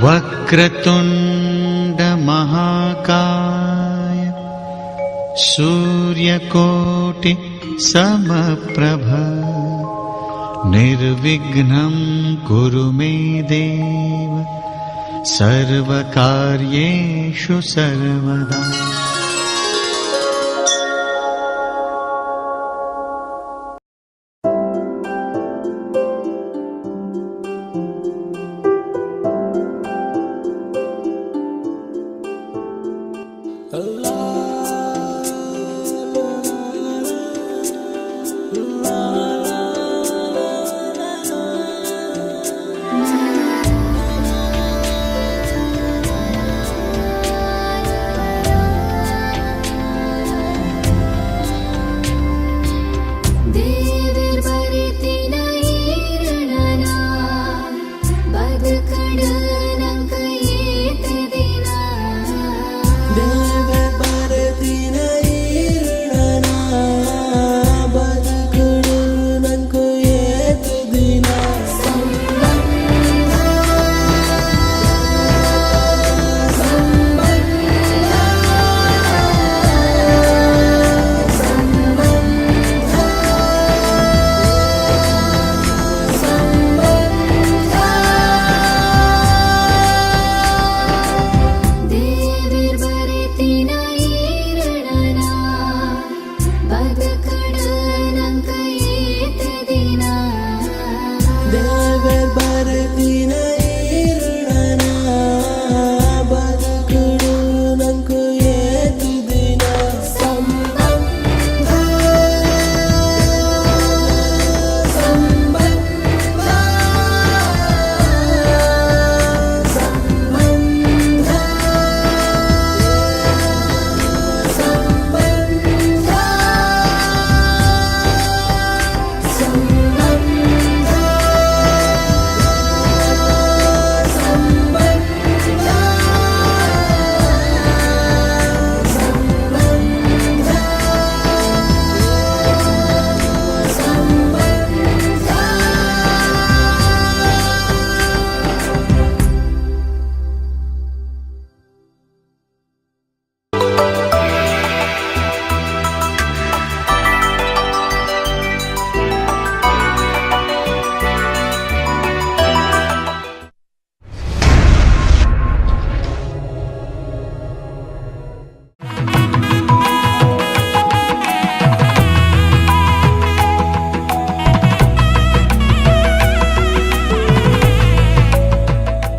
वक्रतुण्ड महाकाय सूर्यकोटि समप्रभ निर्विघ्नं कुरु मे देव सर्वकार्येषु सर्वदा।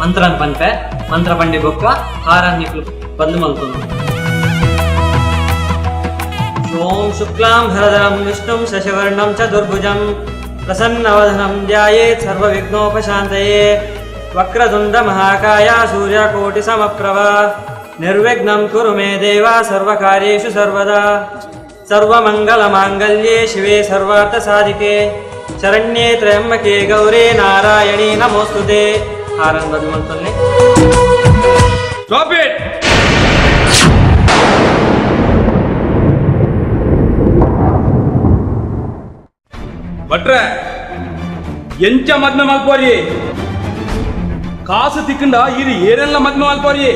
ಮಂತ್ರನ್ ಪನ್ಪೆ ಮಂತ್ರ ಪಂಡಿ ಬೊಕ್ಕ ಹಾರಾನ್ನಿಕ್ಲು ಬದಲು ಮಲ್ತೊಂದು. ಓಂ ಶುಕ್ಲಾಂ ಭರದರಂ ವಿಷ್ಣುಂ ಶಶಿವರ್ಣಂ ಚತುರ್ಭುಜಂ ಪ್ರಸನ್ನವದನಂ ಧ್ಯಾಯೇತ್ ಸರ್ವವಿಘ್ನೋಪಶಾಂತಯೇ. ವಕ್ರತುಂಡ ಮಹಾಕಾಯ ಸೂರ್ಯಕೋಟಿ ಸಮಪ್ರಭ ನಿರ್ವಿಘ್ನಂ ಕುರು ಮೇ ದೇವ ಸರ್ವಕಾರ್ಯೇಷು ಸರ್ವದಾ. ಸರ್ವಮಂಗಲ ಮಾಂಗಲ್ಯೇ ಶಿವೆ ಸರ್ವಾರ್ಥ ಸಾಧಿಕೆ ಶರಣ್ಯೇ ತ್ರ್ಯಂಬಕೆ ಗೌರೇ ನಾರಾಯಣಿ ನಮೋಸ್ತುತೆ. ಹಾರನ್ ಬದಲು ಮಲ್ತೊನ್ನೆ. Stop it! ಭಟ್ರೆ ಎಂಚ ಮದ್ಮೆ ಮಲ್ಪೋರಿ ಕಾಸು ತಿಕ್ಕಂಡ ಇದು ಏನೆಲ್ಲ ಮದ್ಮೆ ಮಲ್ಪೋರಿ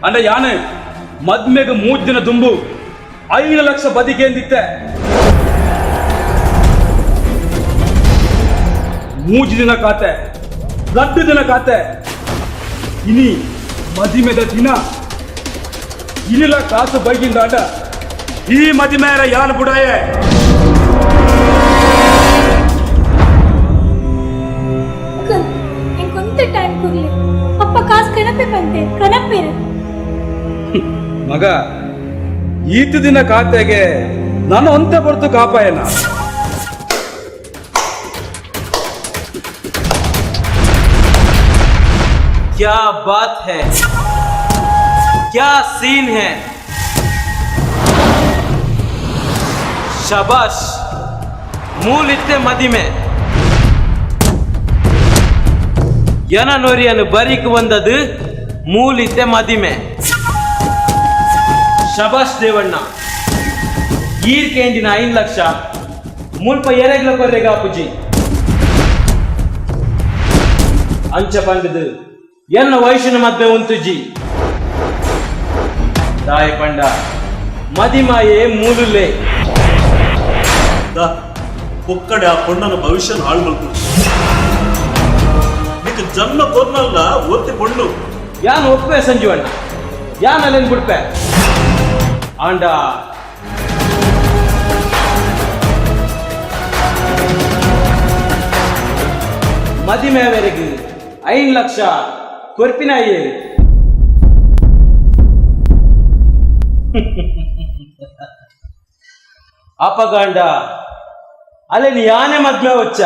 ಅಂಡ ಯಾನೆ ಮದ್ಮೆಗೆ 3 ದಿನ ದುಂಬು 5 ಲಕ್ಷ ಬದಿಕೇಂದಿತ್ತೆ 3 ದಿನ ಕಾತೆ 2 ದಿನ ಕಾತೆ ಇನಿ ಮದಿಮೆದ ದಿನ ಇನಿಲ ಕಾಸು ಬೈಗಿಂದಾಂಡ ಈ ಮದಿಮೇರ ಯಾನ್ ಬುಡಾಯೆ. ಅಂಕಲ್ ಎಂಕೊಂತ ಟೈಮ್ ಕೊರ್ಲಿ ಅಪ್ಪ ಕಾಸು ಕಣಪೆ ಬಂತೆ ಕಣಪೆ. ಮಗ, ಈತ ದಿನ ಖಾತೆಗೆ ನಾನು ಒಂತೆ ಹೊರತು ಕಾಪಾಯನ. क्या बात है, क्या सीन है! ಶಬಾಷ್! ಮೂಲಿತ್ತೆ ಮದಿಮೆ. ಎನ ನೊರಿಯನ್ನು ಬರಿಕ್ ಬಂದದು ಮೂಲಿತ್ತೆ ಮದಿಮೆ. ಶಬಾಷ್ ದೇವಣ್ಣ! ಈರ್ ಕೇಂದಿನ 5 ಲಕ್ಷ ಮುಲ್ಪ ಎರೆಗ್ಲ ಕೊರ್ರೆಗ ಅಪ್ಪುಜಿ. ಅಂಚ ಪಂಡದು ಎನ್ನ ವಯಸ್ಸಿನ ಮದ್ವೆ ಉಂತುಜಿ. ತಾಯಿ ಪಂಡ ಮದಿಮಾಯೇ ಮೂಲುಲೆ. ದಾ ಪೊಕ್ಕಡೆ ಆ ಪೊಣ್ಣನ ಭವಿಷ್ಯನ ಹಾಳು ಮಲ್ಕೊಂಡು ನಿಕ್ ಜನ್ಮ ಕೊರ್ನಲ್ಲ ಒತ್ತಿ ಪೊಣ್ಣು. ಯಾನ್ ಒಪ್ಪೆ ಸಂಜೀವಣ್ಣ, ಯಾನ್ ಅಲ್ಲೇನ್ ಬಿಡ್ಪೆ. ಆಂಡ ಮದಿಮೇವರೆಗೆ 5 ಲಕ್ಷ ಕೊರ್ಪಿನಾಯಿ. ಅಪಗಾಂಡ ಅಲ್ಲೇನು ಯಾನೆ ಮದ್ಮೆ ವಚ್ಚ.